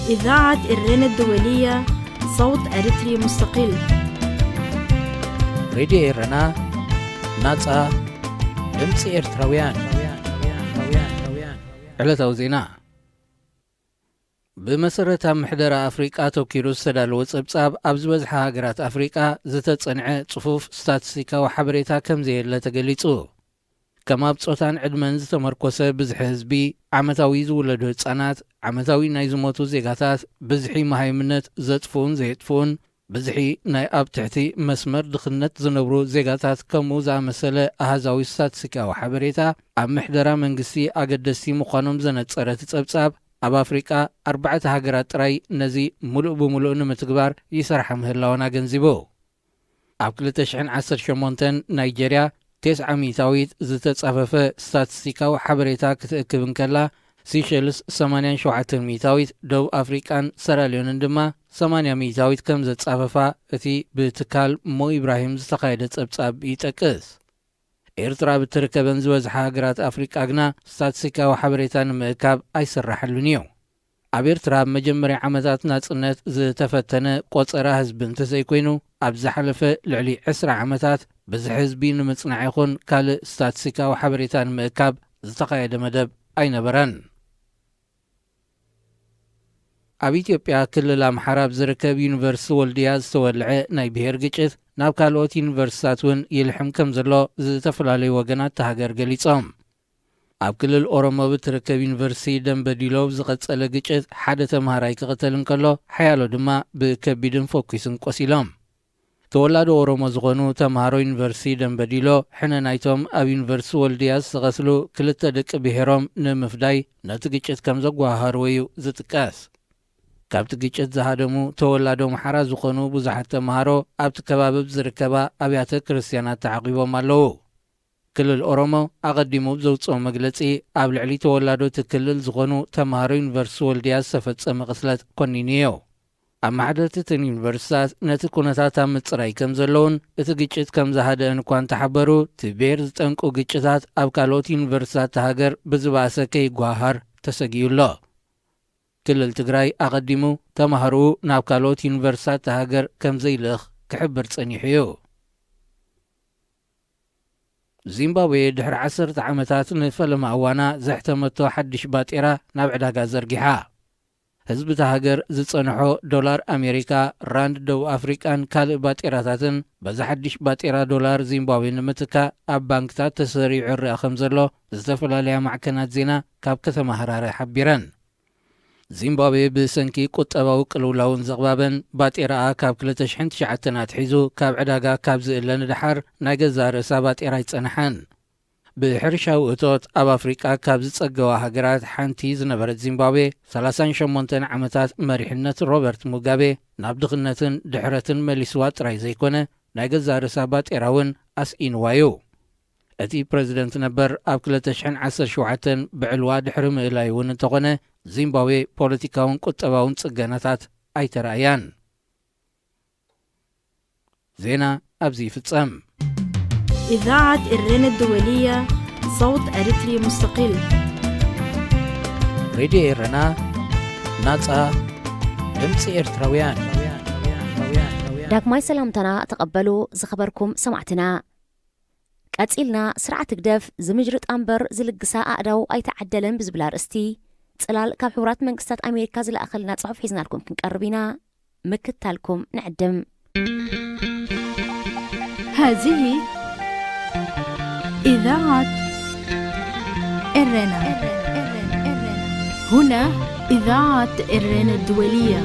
إذاعة إرينا الدولية، صوت أريتري مستقل. ሬድዮ ኤረና፣ ናጻ ድምጺ ኤርትራውያን። ዕለታዊ ዜና። ብመሰረት ኣብ ምሕደራ ኣፍሪቃ ተኪሩ ዝተዳለወ ጸብጻብ፣ ኣብ ዝበዝሓ ሃገራት ኣፍሪቃ ዝተጸንዐ ጽፉፍ ስታትስቲካዊ ሓበሬታ ከም ዘየለ ተገሊጹ። ከም ኣብ ጾታን ዕድመን ዝተመርኮሰ ብዝሒ ህዝቢ፣ ዓመታዊ ዝውለዱ ህጻናት፣ ዓመታዊ ናይ ዝሞቱ ዜጋታት፣ ብዝሒ መሃይምነት ዘጥፍኡን ዘየጥፍኡን፣ ብዝሒ ናይ ኣብ ትሕቲ መስመር ድኽነት ዝነብሩ ዜጋታት ከምኡ ዝኣመሰለ ኣሃዛዊ ስታትስቲካዊ ሓበሬታ ኣብ ምሕደራ መንግስቲ ኣገደስቲ ምዃኖም ዘነጸረ እቲ ጸብጻብ፣ ኣብ ኣፍሪቃ ኣርባዕተ ሃገራት ጥራይ ነዚ ምሉእ ብምሉእ ንምትግባር ይሰርሓ ምህላወን ኣገንዚቡ። ኣብ ክልተ ሽሕን ዓሰርተ ሸሞንተን ናይጀርያ ተስዓ ሚእታዊት ዝተጻፈፈ ስታትስቲካዊ ሓበሬታ ክትእክብ እንከላ፣ ሲሸልስ ሰማንያን ሸውዓተን ሚእታዊት፣ ደቡብ ኣፍሪቃን ሰራልዮንን ድማ ሰማንያ ሚእታዊት ከም ዘጻፈፋ እቲ ብትካል ሞ ኢብራሂም ዝተኻየደ ጸብጻብ ይጠቅስ። ኤርትራ ብትርከበን ዝበዝሓ ሃገራት ኣፍሪቃ ግና ስታትስቲካዊ ሓበሬታ ንምእካብ ኣይስራሓሉን እዩ። ኣብ ኤርትራ ኣብ መጀመርያ ዓመታት ናጽነት ዝተፈተነ ቆጸራ ህዝቢ እንተዘይኮይኑ፣ ኣብ ዝሓለፈ ልዕሊ ዕስራ ዓመታት ብዝሒ ህዝቢ ንምጽናዕ ይኹን ካልእ ስታትስቲካዊ ሓበሬታ ንምእካብ ዝተኻየደ መደብ ኣይነበረን። ኣብ ኢትዮጵያ ክልል ኣምሓራ ኣብ ዝርከብ ዩኒቨርሲቲ ወልድያ ዝተወልዐ ናይ ብሄር ግጭት ናብ ካልኦት ዩኒቨርሲታት እውን ይልሕም ከም ዘሎ ዝተፈላለዩ ወገናት እታ ሃገር ገሊጾም። ኣብ ክልል ኦሮሞ ብትርከብ ዩኒቨርሲቲ ደንበ ዲሎ ዝቐጸለ ግጭት ሓደ ተምሃራይ ክቕተል እንከሎ፣ ሓያሎ ድማ ብከቢድን ፈኲስን ቆሲሎም። ተወላዶ ኦሮሞ ዝኾኑ ተምሃሮ ዩኒቨርሲቲ ደንበ ዲሎ፣ ሕነ ናይቶም ኣብ ዩኒቨርሲቲ ወልድያ ዝተቐትሉ ክልተ ደቂ ብሄሮም ንምፍዳይ ነቲ ግጭት ከም ዘጓሃሃርዎ እዩ ዝጥቀስ። ካብቲ ግጭት ዝሃደሙ ተወላዶ ኣምሓራ ዝኾኑ ብዙሓት ተምሃሮ ኣብቲ ከባቢ ኣብ ዝርከባ ኣብያተ ክርስትያናት ተዓቒቦም ኣለዉ። ክልል ኦሮሞ ኣቐዲሙ ኣብ ዘውፅኦ መግለፂ፣ ኣብ ልዕሊ ተወላዶ እቲ ክልል ዝኾኑ ተምሃሮ ዩኒቨርሲቲ ወልድያ ዝተፈጸመ ቅትለት ኮኒኑ እዩ። ኣመሓደርቲ እተን ዩኒቨርሲታት ነቲ ኩነታት ኣብ ምፅራይ ከም ዘለውን እቲ ግጭት ከም ዝሃደአን እኳ እንተሓበሩ፣ እቲ ብሄር ዝጠንቁ ግጭታት ኣብ ካልኦት ዩኒቨርሲታት እታ ሃገር ብዝበኣሰ ከይጓሃር ተሰጊኡ ኣሎ። ክልል ትግራይ ኣቐዲሙ ተምሃሮኡ ናብ ካልኦት ዩኒቨርሲታት እታ ሃገር ከም ዘይልእኽ ክሕብር ጸኒሑ እዩ። ዚምባብዌ ድሕሪ ዓሰርተ ዓመታት ንፈለማ እዋና ዘሕተመቶ ሓድሽ ባጤራ ናብ ዕዳጋ ዘርጊሓ። ህዝቢ እታ ሃገር ዝጸንሖ ዶላር ኣሜሪካ፣ ራንድ ደቡብ ኣፍሪቃን ካልእ ባጤራታትን በዚ ሓድሽ ባጤራ ዶላር ዚምባብዌ ንምትካእ ኣብ ባንክታት ተሰሪዑ ይረኣ ከም ዘሎ ዝተፈላለያ ማዕከናት ዜና ካብ ከተማ ሃራረ ሓቢረን። ዚምባብዌ ብሰንኪ ቁጠባዊ ቅልውላውን ዘቕባበን ባጤራኣ ካብ ክልተ ሽሕን ትሽዓተን ኣትሒዙ ካብ ዕዳጋ ካብ ዝእለ ንደሓር ናይ ገዛእ ርእሳ ባጤራ ኣይጸንሓን። ብሕርሻዊ እቶት ኣብ ኣፍሪቃ ካብ ዝጸገዋ ሃገራት ሓንቲ ዝነበረት ዚምባብዌ፣ ሰላሳን ሸሞንተን ዓመታት መሪሕነት ሮበርት ሙጋቤ ናብ ድኽነትን ድሕረትን መሊስዋ ጥራይ ዘይኮነ፣ ናይ ገዛእ ርእሳ ባጤራ እውን ኣስኢንዋ እዩ። እቲ ፕረዚደንት ነበር ኣብ ክልተ ሽሕን ዓሰርተ ሸውዓተን ብዕልዋ ድሕሪ ምእላዩ እውን እንተኾነ፣ ዚምባብዌ ፖለቲካውን ቁጠባውን ጽገናታት ኣይተራእያን። ዜና ኣብዚ ይፍጸም። إذاعة إرينا الدولية، صوت أريتري مستقل. ሬድዮ ኤረና፣ ናጻ ድምጺ ኤርትራውያን። ዳግማይ ሰላምታና ተቐበሉ ዝኸበርኩም ሰማዕትና። ቀጺልና፣ ስርዓት ህግደፍ ዝምጅርጣ እምበር ዝልግሳ ኣእዳው ኣይተዓደለን ብዝብል ኣርእስቲ፣ ጽላል ካብ ሕቡራት መንግስታት ኣሜሪካ ዝለኣኸልና ጽሑፍ ሒዝናልኩም ክንቀርብ ኢና። ምክታልኩም ንዕድም። هذه إذاعة إرينا. هنا إذاعة إرينا الدولية.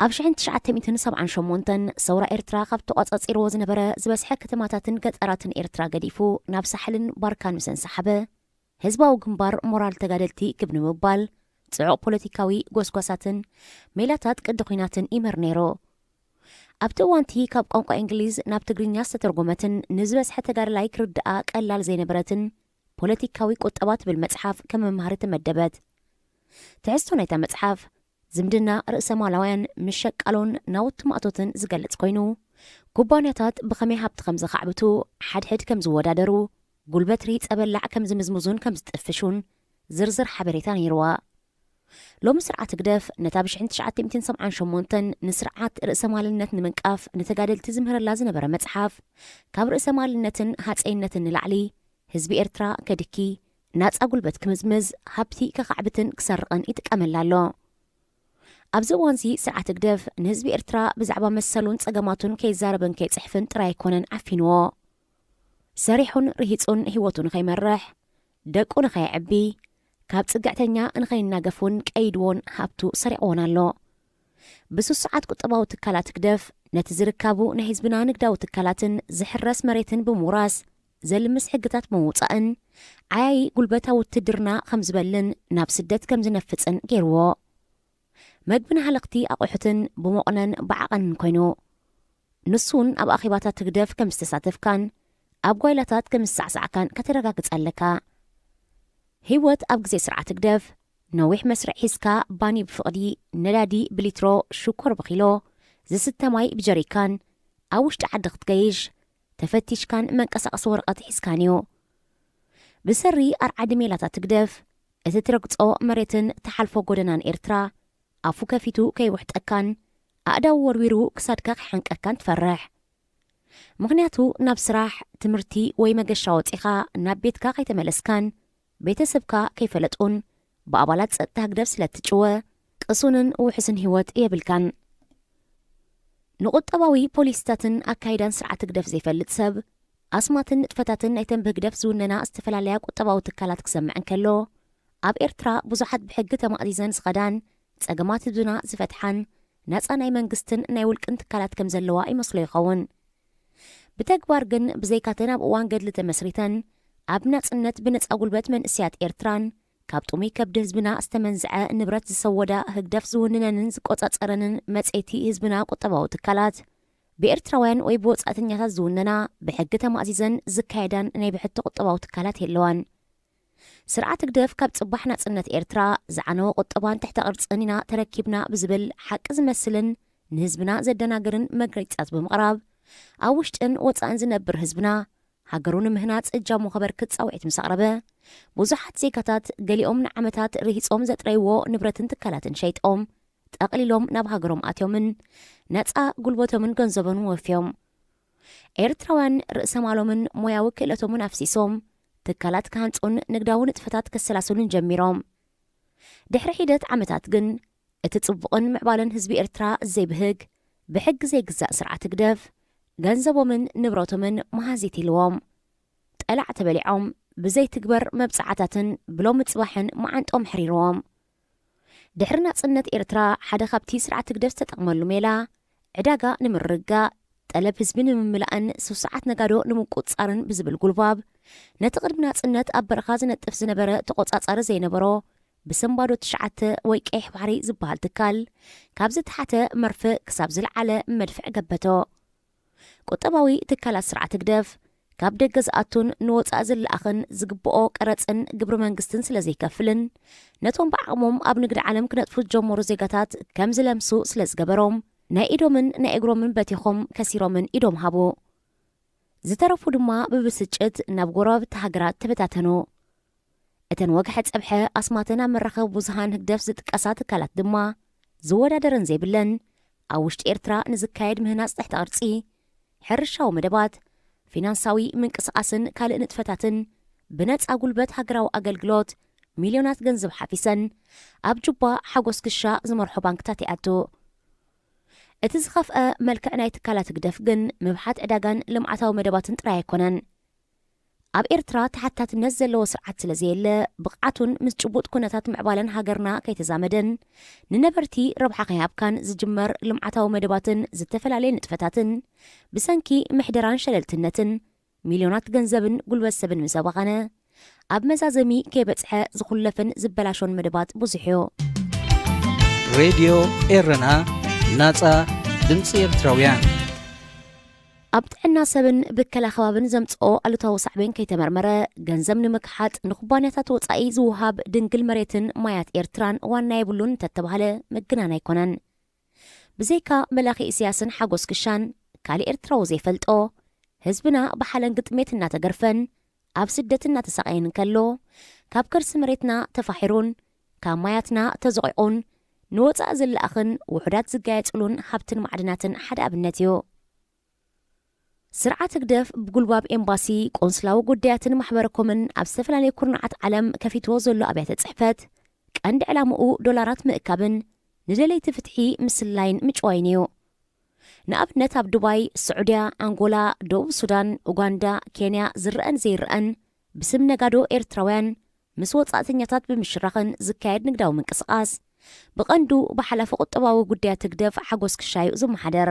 ኣብ ሽሕን ትሽዓተ ሚእትን ሰብዓን ሸሞንተን ሰውራ ኤርትራ ካብ ተቋጻጺርዎ ዝነበረ ዝበዝሐ ከተማታትን ገጠራትን ኤርትራ ገዲፉ ናብ ሳሕልን ባርካን ምስ እንሰሓበ፣ ህዝባዊ ግንባር ሞራል ተጋደልቲ ክብ ንምባል ጽዑቕ ፖለቲካዊ ጎስጓሳትን ሜላታት ቅዲ ኲናትን ይምህር ነይሩ። ኣብቲ እዋንቲ ካብ ቋንቋ እንግሊዝ ናብ ትግርኛ ዝተተርጎመትን ንዝበዝሐ ተጋደላይ ክርድኣ ቀላል ዘይነበረትን ፖለቲካዊ ቁጠባ ትብል መጽሓፍ ከም መምሃሪ ተመደበት። ትሕዝቶ ናይታ መጽሓፍ ዝምድና ርእሰ ማላውያን ምስ ሸቃሎን ናውቲ ማእቶትን ዝገልጽ ኮይኑ፣ ኩባንያታት ብኸመይ ሃብቲ ከም ዘኻዕብቱ፣ ሓድሕድ ከም ዝወዳደሩ፣ ጉልበት ሪጸ በላዕ ከም ዝምዝምዙን ከም ዝጥፍሹን፣ ዝርዝር ሓበሬታ ነይርዋ። ሎሚ ስርዓት ህግደፍ ነታ ብ ሽሕን ትሽዓተ ሚእትን ሰብዓን ሸሞንተን ንስርዓት ርእሰ ማልነት ንምንቃፍ ንተጋደልቲ ዝምህረላ ዝነበረ መጽሓፍ፣ ካብ ርእሰ ማልነትን ሃጸይነትን ንላዕሊ ህዝቢ ኤርትራ ከድኪ፣ ናጻ ጉልበት ክምዝምዝ፣ ሃብቲ ከኻዕብትን ክሰርቕን ይጥቀመላ ኣሎ። ኣብዚ እዋንዚ ስርዓት ህግደፍ ንህዝቢ ኤርትራ ብዛዕባ መሰሉን ጸገማቱን ከይዛረብን ከይጽሕፍን ጥራይ ኣይኮነን ዓፊንዎ። ሰሪሑን ርሂጹን ህይወቱ ንኸይመርሕ፣ ደቁ ንኸየዕቢ፣ ካብ ጽግዕተኛ ንኸይናገፍ እውን ቀይድዎን ሃብቱ ሰሪቕዎን ኣሎ። ብስሱዓት ቁጠባዊ ትካላት ህግደፍ ነቲ ዝርካቡ ናይ ህዝብና ንግዳዊ ትካላትን ዝሕረስ መሬትን ብምውራስ፣ ዘልምስ ሕግታት ብምውጻእን ዓያዪ ጉልበታዊ ውትድርና ከም ዝበልን ናብ ስደት ከም ዝነፍጽን ገይርዎ። መግብን ሃለኽቲ ኣቑሑትን ብሞቕነን ብዓቐንን ኮይኑ፣ ንሱ እውን ኣብ ኣኼባታት ህግደፍ ከም ዝተሳተፍካን ኣብ ጓይላታት ከም ዝሳዕሳዕካን ከተረጋግጽ ኣለካ። ህይወት ኣብ ግዜ ስርዓት ህግደፍ፣ ነዊሕ መስርዕ ሒዝካ ባኒ ብፍቕዲ፣ ነዳዲ ብሊትሮ፣ ሽኮር ብኪሎ፣ ዝስተ ማይ ብጀሪካን፣ ኣብ ውሽጢ ዓዲ ክትገይሽ፣ ተፈቲሽካን መንቀሳቐሲ ወረቐት ሒዝካን እዩ። ብሰሪ ኣርዓዲ ሜላታት ህግደፍ፣ እቲ ትረግጾ መሬትን ትሓልፎ ጎደናን ኤርትራ፣ ኣፉ ከፊቱ ከይውሕጠካን ኣእዳው ወርዊሩ ክሳድካ ከይሓንቀካን ትፈርሕ። ምኽንያቱ ናብ ስራሕ፣ ትምህርቲ ወይ መገሻ ወጺኻ ናብ ቤትካ ከይተመለስካን ቤተሰብካ ከይፈለጡን ብኣባላት ጸጥታ ህግደፍ ስለ እትጭወ፣ ቅሱንን ውሑስን ህይወት የብልካን። ንቁጠባዊ ፖሊሲታትን ኣካይዳን ስርዓት ህግደፍ ዘይፈልጥ ሰብ፣ ኣስማትን ንጥፈታትን ናይተን ብህግደፍ ዝውነና ዝተፈላለያ ቁጠባዊ ትካላት ክሰምዕ እንከሎ፣ ኣብ ኤርትራ ብዙሓት ብሕጊ ተማእዚዘን ዝኸዳን ጸገማት ህዝብና ዝፈትሓን ናጻ ናይ መንግስትን ናይ ውልቅን ትካላት ከም ዘለዋ ይመስሎ ይኸውን። ብተግባር ግን ብዘይካተን ኣብ እዋን ገድሊ ተመስሪተን ኣብ ናጽነት ብነጻ ጉልበት መንእሰያት ኤርትራን ካብ ጥሙይ ከብዲ ህዝብና ዝተመንዝዐ ንብረት ዝሰወዳ ህግደፍ ዝውንነንን ዝቆጻጸረንን መጽየቲ ህዝብና ቁጠባዊ ትካላት ብኤርትራውያን ወይ ብወጻእተኛታት ዝውነና ብሕጊ ተማእዚዘን ዝካየዳን ናይ ብሕቲ ቁጠባዊ ትካላት የለዋን። ስርዓት ህግደፍ ካብ ጽባሕ ናጽነት ኤርትራ ዝዓነወ ቁጠባን ትሕተ ቅርጽን ኢና ተረኪብና ብዝብል ሓቂ ዝመስልን ንህዝብና ዘደናግርን መግለጺታት ብምቕራብ ኣብ ውሽጥን ወጻእን ዝነብር ህዝብና ሃገሩ ንምህናጽ እጃሙ ከበርክት ጻውዒት ምስ ኣቕረበ፣ ብዙሓት ዜጋታት ገሊኦም ንዓመታት ርሂጾም ዘጥረይዎ ንብረትን ትካላትን ሸይጦም ጠቕሊሎም ናብ ሃገሮም ኣትዮምን ነጻ ጉልበቶምን ገንዘቦምን ወፍዮም። ኤርትራውያን ርእሰ ማሎምን ሞያዊ ክእለቶምን ኣፍሲሶም ትካላት ክሃንጹን ንግዳዊ ንጥፈታት ከሰላስሉን ጀሚሮም። ድሕሪ ሒደት ዓመታት ግን እቲ ጽቡቕን ምዕባለን ህዝቢ ኤርትራ ዘይብህግ፣ ብሕጊ ዘይግዛእ ስርዓት ህግደፍ፣ ገንዘቦምን ንብረቶምን መሃዚት ኢልዎም። ጠላዕ ተበሊዖም፣ ብዘይትግበር መብጽዓታትን ብሎሚ ጽባሕን መዓንጦም ሕሪርዎም። ድሕሪ ናጽነት ኤርትራ ሓደ ካብቲ ስርዓት ህግደፍ ዝተጠቕመሉ ሜላ፣ ዕዳጋ ንምርግጋእ፣ ጠለብ ህዝቢ ንምምላእን ስሱዓት ነጋዶ ንምቁጽጻርን ብዝብል ጉልባብ፣ ነቲ ቅድሚ ናጽነት ኣብ በረኻ ዝነጥፍ ዝነበረ ተቖጻጻሪ ዘይነበሮ ብሰንባዶ ትሽዓተ ወይ ቀይሕ ባሕሪ ዝበሃል ትካል፣ ካብ ዝተሓተ መርፍእ ክሳብ ዝለዓለ መድፍዕ ገበቶ። ቁጠባዊ ትካላት ስርዓት ህግደፍ፣ ካብ ደገ ዝኣቱን ንወጻኢ ዝለኣኽን ዝግብኦ ቀረጽን ግብሪ መንግስትን ስለ ዘይከፍልን፣ ነቶም ብዓቕሞም ኣብ ንግዲ ዓለም ክነጥፉ ዝጀመሩ ዜጋታት ከም ዝለምሱ ስለ ዝገበሮም፣ ናይ ኢዶምን ናይ እግሮምን በቲኾም ከሲሮምን ኢዶም ሃቡ። ዝተረፉ ድማ ብብስጭት ናብ ጎረባብቲ ሃገራት ተበታተኑ። እተን ወግሐ ጸብሐ ኣስማተን ኣብ መራኸቢ ብዙሃን ህግደፍ ዝጥቀሳ ትካላት ድማ ዝወዳደረን ዘይብለን፣ ኣብ ውሽጢ ኤርትራ ንዝካየድ ምህናጽ ትሕተ ቅርጺ፣ ሕርሻዊ መደባት፣ ፊናንሳዊ ምንቅስቓስን ካልእ ንጥፈታትን ብነጻ ጉልበት ሃገራዊ ኣገልግሎት ሚልዮናት ገንዘብ ሓፊሰን ኣብ ጁባ ሓጎስ ክሻ ዝመርሖ ባንክታት ይኣቱ። እቲ ዝኸፍአ መልክዕ ናይ ትካላት ህግደፍ ግን ምብሓት ዕዳጋን ልምዓታዊ መደባትን ጥራይ ኣይኮነን። ኣብ ኤርትራ ተሓታትነት ዘለዎ ስርዓት ስለ ዘየለ፣ ብቕዓቱን ምስ ጭቡጥ ኩነታት ምዕባለን ሃገርና ከይተዛመደን፣ ንነበርቲ ረብሓ ከይሃብካን ዝጅመር ልምዓታዊ መደባትን ዝተፈላለየ ንጥፈታትን፣ ብሰንኪ ምሕደራን ሸለልትነትን፣ ሚልዮናት ገንዘብን ጉልበት ሰብን ምስ ኣባኸነ፣ ኣብ መዛዘሚ ከይበጽሐ ዝኹለፍን ዝበላሾን መደባት ብዙሕ እዩ። ሬድዮ ኤረና፣ ናጻ ድምጺ ኤርትራውያን። ኣብ ጥዕና ሰብን ብከላ ከባብን ዘምጽኦ ኣሉታዊ ሳዕቤን ከይተመርመረ፣ ገንዘብ ንምክሓጥ ንኩባንያታት ወጻኢ ዝውሃብ ድንግል መሬትን ማያት ኤርትራን ዋና የብሉን እንተተባህለ ምግናን ኣይኮነን። ብዘይካ መላኺ ኢሳያስን ሓጎስ ክሻን ካልእ ኤርትራዊ ዘይፈልጦ፣ ህዝብና ብሓለንጊ ጥሜት እናተገርፈን ኣብ ስደት እናተሳቐየን እንከሎ፣ ካብ ከርሲ መሬትና ተፋሒሩን ካብ ማያትና ተዘቒቑን ንወጻኢ ዝለኣኽን ውሑዳት ዝጋየጽሉን ሃብትን ማዕድናትን ሓደ ኣብነት እዩ። ስርዓት ህግደፍ ብጉልባብ ኤምባሲ፣ ቆንስላዊ ጉዳያትን ማሕበረኮምን ኣብ ዝተፈላለዩ ኩርናዓት ዓለም ከፊትዎ ዘሎ ኣብያተ ጽሕፈት፣ ቀንዲ ዕላምኡ ዶላራት ምእካብን ንደለይቲ ፍትሒ ምስላይን ምጭዋይን እዩ። ንኣብነት ኣብ ዱባይ፣ ስዑድያ፣ ኣንጎላ፣ ደቡብ ሱዳን፣ ኡጋንዳ፣ ኬንያ ዝረአን ዘይረአን ብስም ነጋዶ ኤርትራውያን ምስ ወጻእተኛታት ብምሽራኽን ዝካየድ ንግዳዊ ምንቅስቓስ ብቐንዱ ብሓላፊ ቁጠባዊ ጉዳያት ህግደፍ ሓጎስ ክሻዩ ዝመሓደር።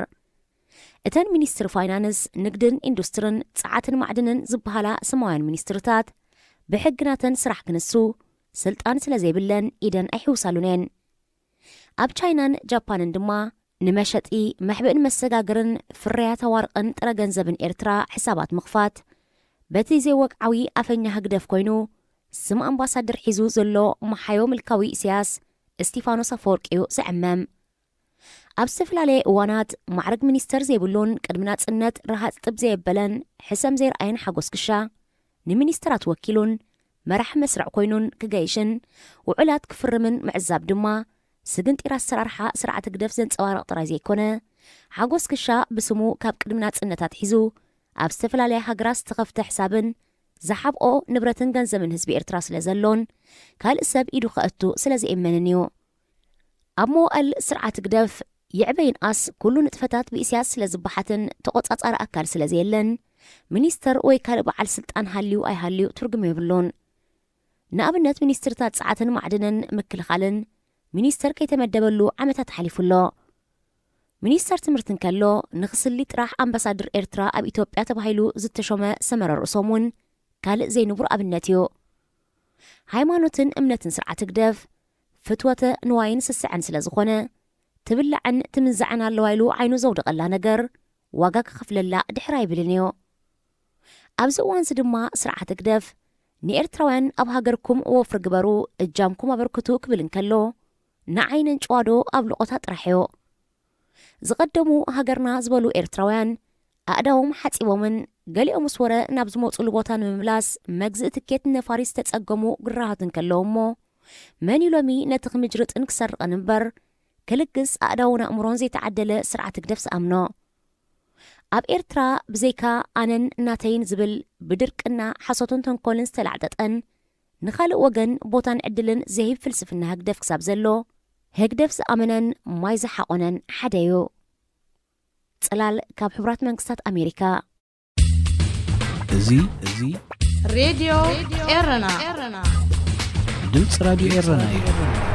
እተን ሚኒስትር ፋይናንስ፣ ንግድን ኢንዱስትርን ጸዓትን ማዕድንን ዝበሃላ ስማውያን ሚኒስትርታት ብሕጊ ናተን ስራሕ ክንሱ ስልጣን ስለ ዘይብለን ኢደን ኣይሕውሳሉን እየን። ኣብ ቻይናን ጃፓንን ድማ ንመሸጢ፣ መሕብእን መሰጋገርን ፍርያት ኣዋርቕን ጥረ ገንዘብን ኤርትራ ሕሳባት ምኽፋት በቲ ዘይወግዓዊ ኣፈኛ ህግደፍ ኮይኑ ስም ኣምባሳደር ሒዙ ዘሎ መሓዮ ምልካዊ ኢሳያስ እስቲፋኖስ ኣፈወርቂ እዩ ዝዕመም። ኣብ ዝተፈላለየ እዋናት ማዕረግ ሚኒስተር ዘይብሉን ቅድሚ ናጽነት ረሃጽ ጥብ ዘየበለን ሕሰም ዘይረኣየን ሓጎስ ክሻ ንሚኒስተራት ወኪሉን መራሕ መስርዕ ኮይኑን ክገይሽን ውዕላት ክፍርምን ምዕዛብ ድማ ስግንጢር ኣሰራርሓ ስርዓት ህግደፍ ዘንጸባርቕ ጥራይ ዘይኮነ፣ ሓጎስ ክሻ ብስሙ ካብ ቅድሚ ናጽነት ኣትሒዙ ኣብ ዝተፈላለያ ሃገራት ዝተኸፍተ ሕሳብን ዝሓብኦ ንብረትን ገንዘብን ህዝቢ ኤርትራ ስለ ዘሎን ካልእ ሰብ ኢዱ ከእቱ ስለ ዝእመንን እዩ። ኣብ መዋእል ስርዓት ህግደፍ ይዕበ ይንኣስ ኩሉ ንጥፈታት ብኢሳያስ ስለ ዝበሓትን ተቖጻጻሪ ኣካል ስለ ዘየለን፣ ሚኒስተር ወይ ካልእ በዓል ስልጣን ሃልዩ ኣይሃልዩ ትርጉም የብሉን። ንኣብነት ሚኒስትርታት ጸዓትን ማዕድንን ምክልኻልን ሚኒስተር ከይተመደበሉ ዓመታት ሓሊፉ ኣሎ። ሚኒስተር ትምህርቲ እንከሎ ንኽስሊ ጥራሕ ኣምባሳደር ኤርትራ ኣብ ኢትዮጵያ ተባሂሉ ዝተሾመ ሰመረ ርእሶም እውን ካልእ ዘይንቡር ኣብነት እዩ። ሃይማኖትን እምነትን ስርዓት ህግደፍ ፍትወተ ንዋይን ስስዐን ስለ ዝኾነ ትብላዕን ትምንዛዕን ኣለዋ ኢሉ ዓይኑ ዘውደቐላ ነገር ዋጋ ክኸፍለላ ድሕር ኣይብልን እዩ። ኣብዚ እዋንዚ ድማ ስርዓት ህግደፍ ንኤርትራውያን ኣብ ሃገርኩም ወፍሪ ግበሩ፣ እጃምኩም ኣበርክቱ ክብል እንከሎ ንዓይ ነንጭዋዶ ኣብ ልቆታ ጥራሕ እዩ። ዝቐደሙ ሃገርና ዝበሉ ኤርትራውያን ኣእዳዎም ሓጺቦምን ገሊኦምስ ወረ ናብ ዝመጹሉ ቦታ ንምምላስ መግዝኢ ትኬት ነፋሪት ዝተጸገሙ ግራሃት እንከለዉ እሞ መን እዩ ሎሚ ነቲ ክምጅርጥን ክሰርቕን እምበር ክልግስ ኣእዳውን ኣእምሮን ዘይተዓደለ ስርዓት ህግደፍ ዝኣምኖ? ኣብ ኤርትራ ብዘይካ ኣነን ናተይን ዝብል ብድርቅና ሓሶትን ተንኮልን ዝተላዕጠጠን ንኻልእ ወገን ቦታን ዕድልን ዘይህብ ፍልስፍና ህግደፍ ክሳብ ዘሎ ህግደፍ ዝኣመነን ማይ ዝሓቖነን ሓደ እዩ። ጽላል ካብ ሕቡራት መንግስታት ኣሜሪካ። እዚ እዚ ሬድዮ ኤረና ድምፂ ራድዮ ኤረና እዩ።